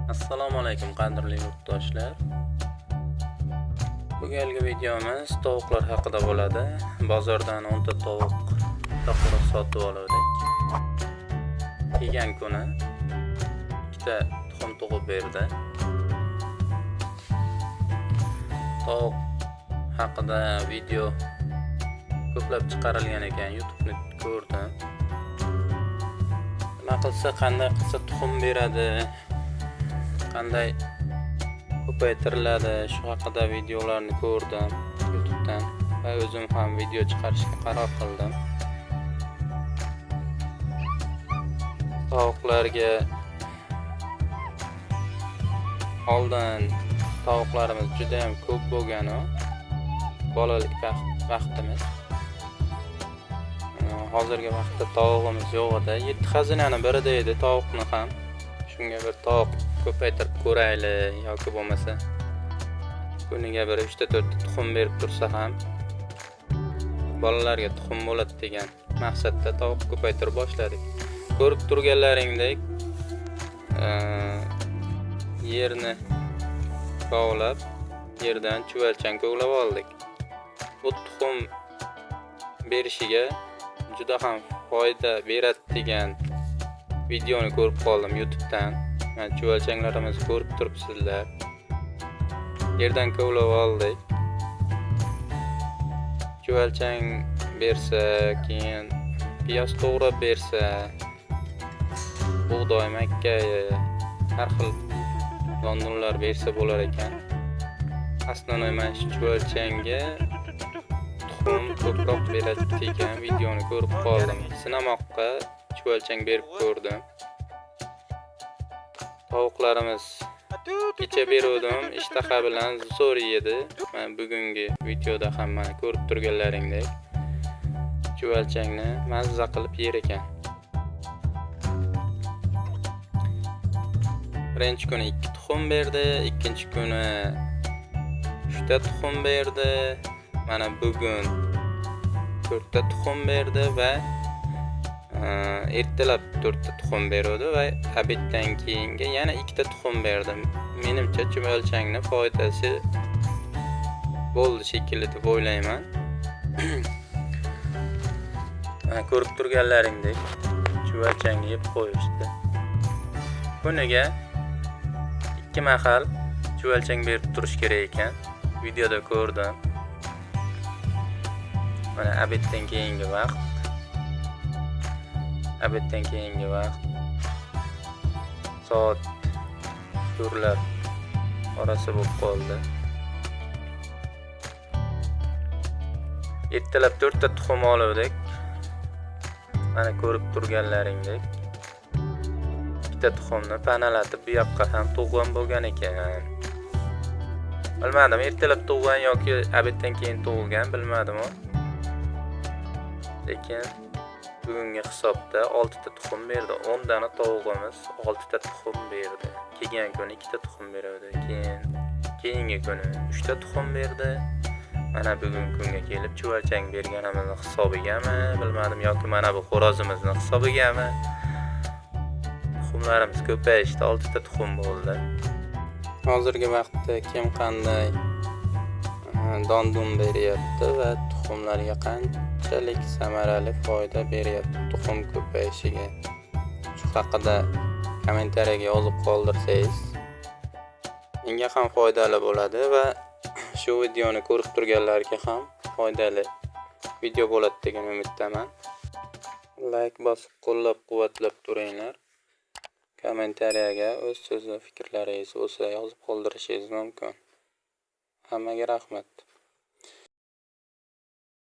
Assalomu alaykum qadrli yurtdoshlar. Bugungi videomiz tovuqlar haqida bo'ladi. Bozordan 10 ta tovuq, bitta xo'roz sotib oldik. Kelgan kuni ikkita tuxum tug'ib berdi. Tovuq haqida video ko'plab chiqarilgan ekan, YouTube'ni ko'rdim. Nima qilsa, qanday qilsa tuxum beradi, qanday ko'paytiriladi, shu haqida videolarni ko'rdim YouTube'dan va o'zim ham video chiqarishga qaror qildim. Tovuqlarga oldin tovuqlarimiz juda ham ko'p bo'lgan-u, bolalik vaqtimiz. Hozirgi vaqtda tovug'imiz yo'q edi. 7 xazinani birida edi tovuqni ham. Shunga bir tovuq ko'paytirib ko'rayli yoki bo'lmasa kuniga bir 3 ta 4 ta tuxum berib tursa ham bolalarga tuxum bo'ladi degan maqsadda tovuq ko'paytirib boshladik. Ko'rib turganlaringdek, yerni kovlab, yerdan chuvalchang kovlab oldik. Bu tuxum berishiga juda ham foyda beradi degan videoni ko'rib qoldim YouTube'dan. Mana chuvalchanglarimizni ko'rib turibsizlar. Yerdan kovlab oldik. Chuvalchang bersa, keyin piyoz to'g'rab bersa, bug'doy, makka, har xil dondonlar bersa bo'lar ekan. Aslida mana shu chuvalchangga tuxum ko'proq beradi degan videoni ko'rib qoldim. Sinamoqqa chuvalchang berib ko'rdim. Tovuqlarimiz kecha beruvdim, ishtaha bilan zo'r yedi. Mana bugungi videoda ham mana ko'rib turganlaringdek chuvalchangni mazza qilib yer ekan. Birinchi kuni 2 tuxum berdi, ikkinchi kuni 3 ta tuxum berdi. Mana bugun 4 ta tuxum berdi va ertalab 4 ta tuxum berdi va obeddan keyingi yana 2 ta tuxum berdi. Menimcha chuvalchangni foydasi bo'ldi shekilli deb o'ylayman. Mana ko'rib turganlaringdek chuvalchangni yeb qo'yishdi. Kuniga 2 mahal chuvalchang berib turish kerak ekan. Videoda ko'rdim. Mana obeddan keyingi vaqt. Obeddan keyingi vaqt soat 4lar orasi bo'lib qoldi. Ertalab 4 ta tuxum oldik. Mana ko'rib turganlaringdek 2 ta tuxumni panalatib bu yoqqa ham tug'gan bo'lgan ekan. Bilmadim, ertalab tug'gan yoki obeddan keyin tug'ilgan, bilmadim u. Lekin bugungi hisobda 6 ta tuxum berdi. 10 dona tovug'imiz 6 ta tuxum berdi. Kelgan kuni 2 ta tuxum berdi. Keyin keyingi kuni 3 ta tuxum berdi. Mana bugungi kunga kelib chuvalchang berganimizni hisobigami, bilmadim, yoki mana bu xo'rozimizni hisobigami? Tuxumlarimiz ko'payishdi, 6 ta tuxum bo'ldi. Hozirgi vaqtda kim qanday dondon beryapti va tuxumlarga qanchalik samarali foyda beryapti tuxum ko'payishiga, shu haqida kommentariyaga yozib qoldirsangiz menga ham foydali bo'ladi va shu videoni ko'rib turganlarga ham foydali video bo'ladi degan umiddaman. Like bosib qo'llab-quvvatlab turinglar. Kommentariyaga o'z so'z va fikrlaringiz bo'lsa yozib qoldirishingiz mumkin. Hammaga rahmat.